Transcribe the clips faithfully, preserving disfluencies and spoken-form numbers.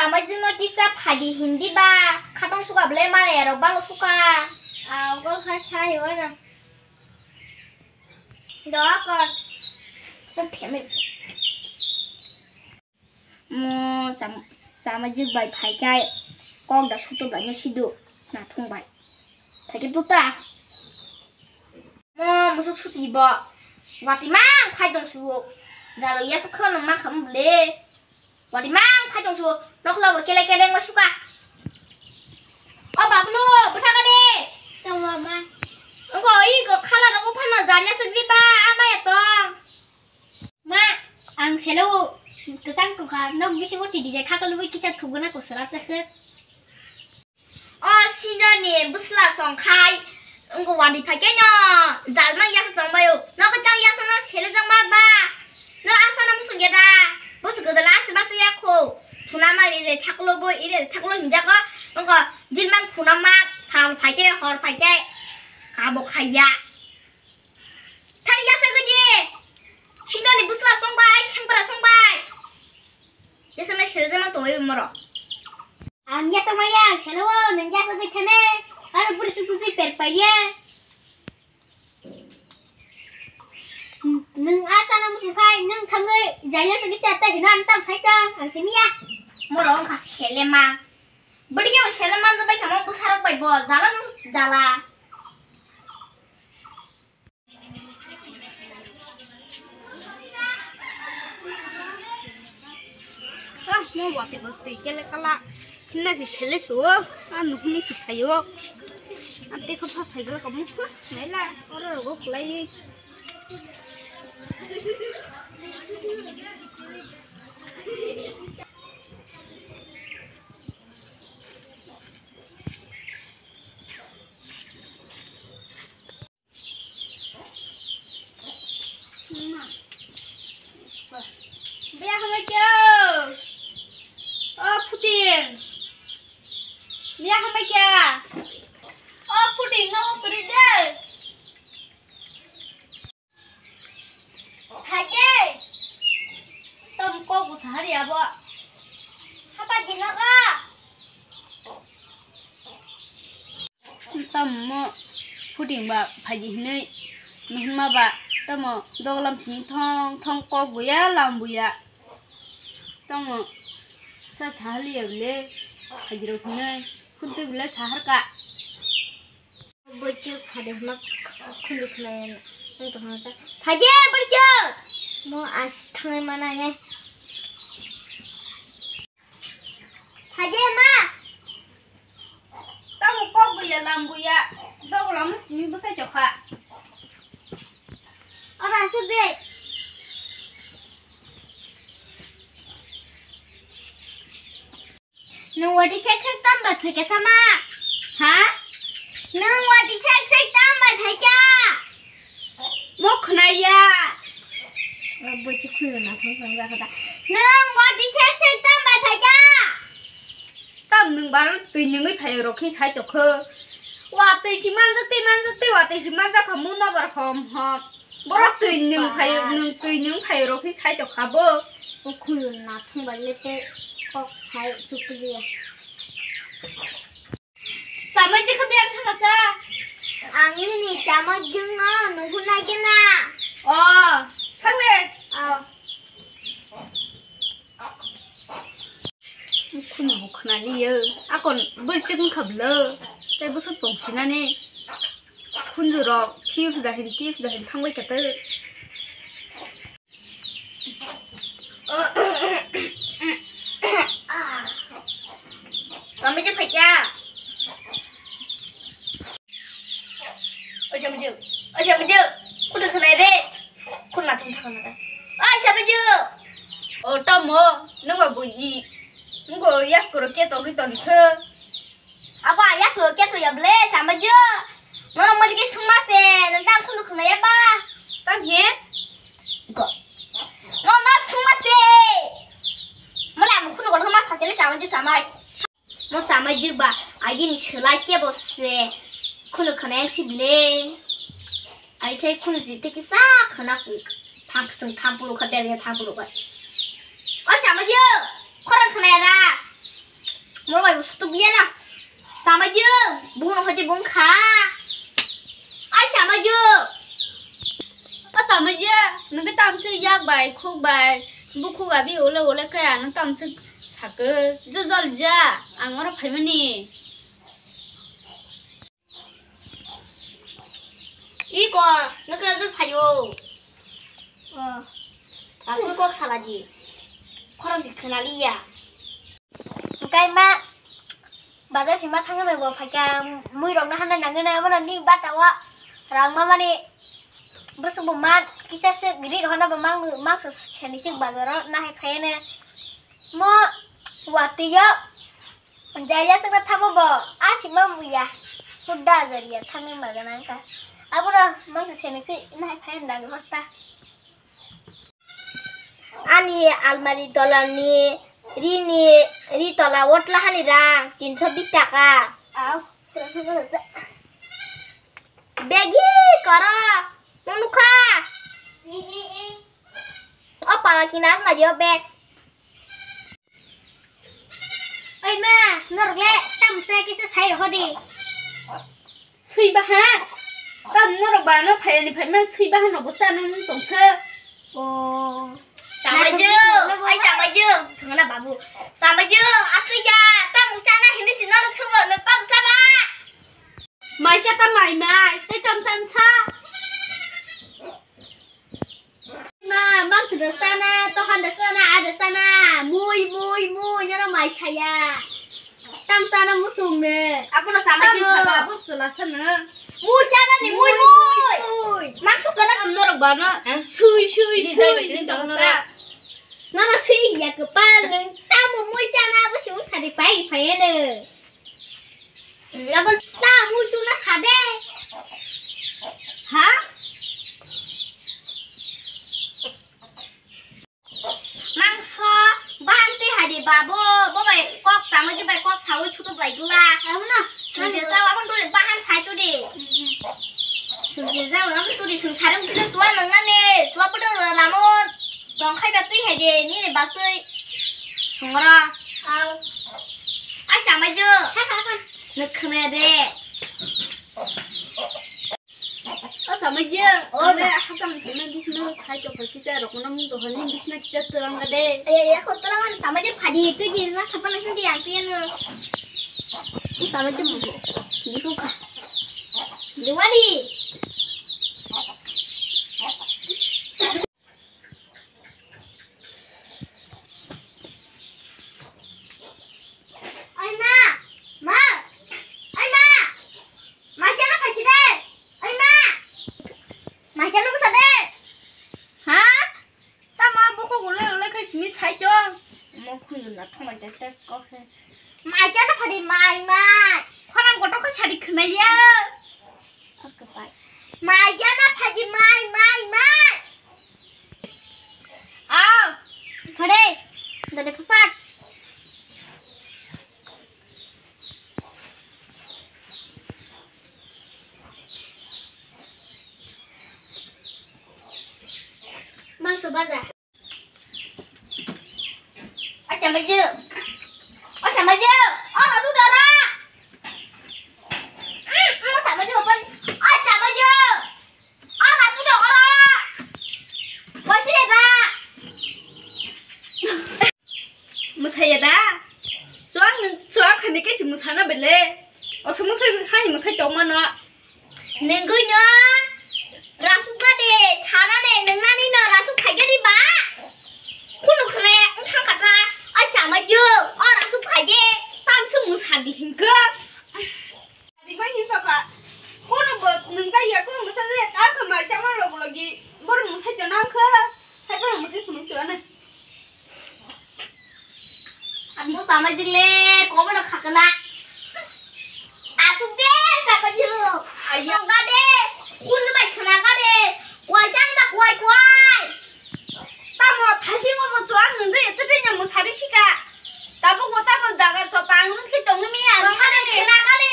Amai jwngno kisa phaidi hindi ba, khatong suka ble mare rok balo suka. Agol kha sai wana. Doa kor. Mo sam-, samajik bai phaikai kok da suto bai no sidu nathung bai. Phaike tuta. Mo musuk suti bo. Wati mang phai dong suo. Jalo ya sukha no mang kham ble. Wati mang phai dong suo. Nokla bo kele kele ngo suka. O bablu, bwtha ka de. Tamo ma. Ngo i go khala rogo phano janya sugri ba ama ya tong. Ma, ang selo kwchang tongkha, nok bisingo si dijak kha, kalubui kisa thuguna kwswrap jaswk. O sindani bwsla songkhai, wngkha wadi phaikhe no, jalma yasa tongbaio, no kwchang yasa no selejak ma ba, no asa no musuk ya da, bwswk kwdala asa basa ya kho, thuna ma ire thaklo bo, ire thaklo hinjak o, wngkha dilmang thuna ma, sal phaikhe, hor phaikhe, kabo khaiya. Thani yasa gudi. Sindani bwsla songbai, khengpra songbai. Yasa na sere jama tongbai moro. Ang yasa maya, ang selo, nang yasa gudi thane. Aro buri sutu gudi per paiya. Nang asa na musukai, nang thangai, jaya sagi sata hina antam saita, ang semiya. Moro ang khas sele ma. Budi ke sele ma, bai kamo bwsarok bai bo, jala nang jala. Ah, mo wati bo twi kele kala. Himna si sele suo. Ah, nuhuni si phaio. Ah, tei kho pha phai gala kamu. Naila, oro rogo khulai. Biya hambai kya? O Putin. Biya hambai kya? O Putin, no kuri de. Haje. Tom kok bu sahari abo. Hapa jinoka. Tamo mo puting ba phaidi hinwi nuhunma ba tamo doglam simi thong thong kok buya lam buya tamo sa sahali ya bile phaidi rok hinwi khuntu bile saharka. Bwchuk phaidi hwnma khundu khwnaya wng tongkha ta. Phaidi bwchuk! Mo as thangai mana ne. Haje ma. Tamo kok buya lam buya. Dogo lam simi bwsai chokha. Ora se be. Nung wati sek sek tam bai phaikha sama. Ha? Nung wati sek sek tam bai phaikha. Mo khwnaya. Bwchuk khulna thang thang jakha ta. Nung wati sek sek tam bai phaikha. Tam nung bar twi nungwi phai rokhi sai tokho. Watwi si manjak tei manjak tei watwi si manjak kha muno bar hom hom. Borok twi nung phai nung twi nung phai rokhi sai tokha bo. Khulna thang bai le te kok sai chukliya. Chamai chikha biang thangasa. Ang nini chamai jwngno nuhuna gena. O, thangle. O. Khunu bo khwnaliyo. Akon bwrwi chikon khablo. Tei bwswk tongsinani. Khunjurok tips dahin tips dahin thangbai kete. Kami je phaikya. Oja maju, oja maju. Kudu khnai re. Kun na thum thang na. Ai sa maju. O tamo, nungba buni. Ngo yas koro ke to ri to ni khe. Abo ayas lo ke to ya ble sa maju. Nono mari ke suma se, nang tang khunu khunu ya ba. Tang he? Go. Nono suma se. Mala mo khunu khunu ma sa se le chamai ju chamai. Mo chamai ju ba, agini selai ke bo se. Khunu khunu yang si ble. Ai thai khunu ji te kisa khana ku. Thang sung thang pulu kha der ya thang pulu kha. O chamai ju. Khorang khana ya ra. Mo bai bo sutu biya na. Samaju, bung no hoje bung kha. Ai samaju. O samaju, nungke tamsi yak bai, khuk bai, bukhuk abi ole ole kaya nung tamsi sakhe. Jo jol ja, ang oro phaimani. Iko, nokla duk phayo. Oh, asuk kok salaji. Khorang di khenali ya. Engkai ma, bazar sima thangna bo phaikha, mui rok na hana nangna, abo ni batawa rang ma mani, bwswk bo ma kisa se grid hona bo mang, mang so seni sik bazar na hai phayene. Mo watwi yo. Jaya saka thago bo, a sima muya. Hudda jariya thangwi magana ka. Abura mangsa senek se nai phai nang horta. Ani almari tola ni ri ni ri tola otla hani rang tinso bis taka. Au. Begi koro. Munuka. O pala kinar na yo beg. Oi ma, norok le tamsa kisa sai rokho di. Sui baha. Tam norok ba no phayani phai man sui baha no bwsa no tongsa. Oh. Samaju, ai samaju, thangna babu. Samaju, asli ya, tam sana hini si norok sugo, no tam saba. Maisa ta mai mai, tei tam san sa. Ma, mang sida sana, tohan da sana, ada sana. Mui, mui, mui, nana mai saya. Tam sana musung ne. Abono sama ki saba, abo sela sana. Mui sana ni, mui, mui. Mui. Mang sukana kam norok bana. Sui, sui, sui, ni dai bai ni dong sa. Nana sui ya kepal neng. Tamo mui sana, abo si ung sadi pai, pai ne. Abo ta mui tu na sade. Ha? Mangso, bahan te hai de babo, bo bai kok tamo ke bai kok sawi chutu bai dula. Amo na. Sui de sawa kon dole bahan sai tu de. Sui de sawa kon tu de sung sarung tu de suwa nang na ne, suwa pu de lamon. Tong khai ba tui hai de, ni ne ba tui. Sungora. Au. Ai, samaju. Nukkhna de. O samaju. O, ale hasam thina bisno sai to kisa rokna mung to honi bisna kisa turang de. Ye, ye, ko turang samaju phadi tu ji na khapa na hindi ang pian. Samaju mo. Ni ko ka. Diwali. Ai ma, ma, ai ma, ma chana phaisi de, ai ma, ma chana bwsa de. Ha? Tamo bukhuk ulai ulai khai simi sai tong. Mo khunju na thongbai tek tek kok se. Ma chana phadi mai mai. Khorang kotor khe sari khwnai ya. Mai jana phaji mai, mai, mai. Aw. Phade. Dade phapat. Mangso baja. Acha maju. Acha maju. Oh, masuk darah. Hmm, hmm, acha maju apa? Acha maju. Oh, masuk darah. Masih ada. Masih ada. Suang, suang kami ke si musana bele. Oh, semua saya hanya musai tau mana. Nungui no rasuk gade, sana de nungnani no rasuk phaigadi ba? Kunu khre wngthang khatra, ai chama ju, o rasuk phaide, tamsuk mung sadi hinkhe. Sadi ma hinto kha, kunu bo nungja ya, kunu bwsa ya, ta kha mai chama log logi, bor mung sai to nang kha, hai bor mung sai phunuk chana. Amo samajik le, kobo no khakna. Atuk de, samajik. Ayo. Ga de, kun bai khna ga de. Koi chang da koi koi. Tamo thasi mo bo chuan nung de, ete de mo sari sika. Tabo go tamo daga so pang nung ki tong mi an. Khana de khna ga de.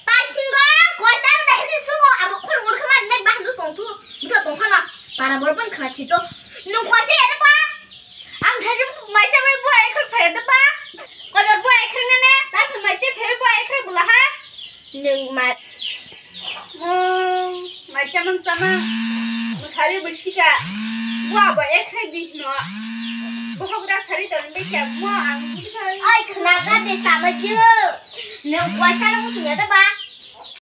Tai singo, koi chang da hini sugo, amo khur ur khma nek ba hang tong tu. Busa tong khana. Para bor ban khna chito. Nung koi se ere ba. Ang thajim maisa bai buai khol phai da ba. Koi bai buai khol ne ne. Mai. Mo, mai chamang chamang. Mo sari bo sika. Mo abo ek hai di no. Bohok ra sari ton be kya mo ang budi khai. Ai khna ga de chamai ju. Nang kuasa na musunya da ba.